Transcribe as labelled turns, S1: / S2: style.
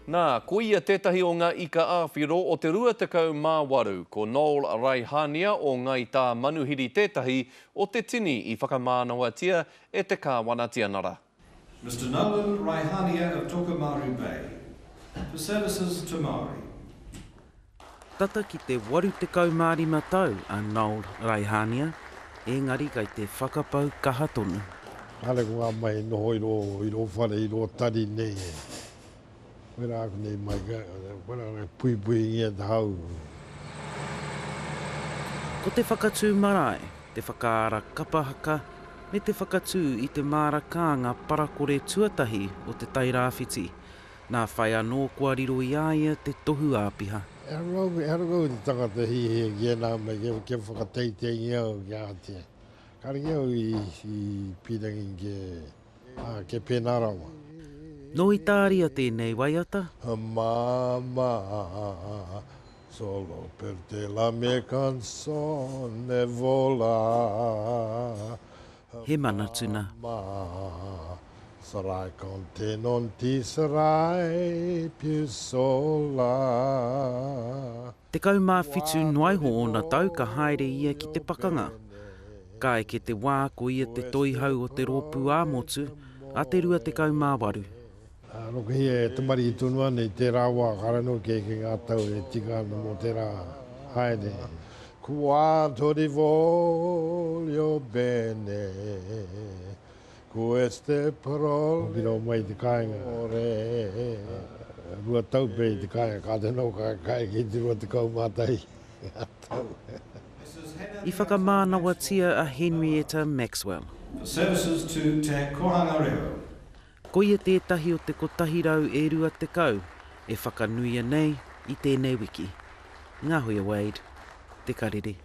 S1: Nā, ko ia tētahi o ngā ika ā-whiro o te 28, ko Noel Raihania o Ngāi Tāmanuhiri tētahi o te tini i whakamānawatia e te Kāwana Tianara.
S2: Mister Nolan Raihania of Tokomaru Bay, for services to Māori.
S3: Tata ki te 85 tau a Noel Raihania, ēngari kai te whakapau kaha tonu.
S4: Kāre ko ngā mahi noho i rō, i rō whare, i rō tari nei e. Koirā aku nei mai, koirā ka puipuingia te hau.
S3: Ko te whakatū marae, te whakaara kapa haka, me te whakatū i te māra kānga parakore tuatahi o Te Tairāwhiti, Nā whai anō kua riro i a ia te tohu āpiha.
S4: Ehara au, ehara au i te tangata hihia ki ēnā mea, kia, kia whakateiteingia au kia ahatia. Kāre ki au i, i pīrangi ki, ā, kia pēnā rawa.
S3: Nō Itāria tēnei waiata.
S4: Mamma, solo per te la mia canzone vola.
S3: He mana tuna.
S4: Sarai con te non ti sarai più sola.
S3: 17 noa iho ōna tau ka haere ia ki te pakanga. Ka eke te wā ko ia te toihau o te rōpū ā-motu a te 28.
S4: Rokohia e tamariki tonu ana i tērā wā, kāre anō kia eke ngā tau e tika ana mō tērā haere. Quanto ti voglio bene, queste parole. Hoki rawa mai i te kāinga. 2 tau pea i te kāinga, kātahi anō ka eke i te 21 ngā tau.
S3: I whakamānawatia a Henrietta Maxwell.
S2: For services to Te Kohanga Reo.
S3: Koia tētahi o te 120 e whakanuia nei i tēnei wiki. Ngahuia Wade, Te Karere.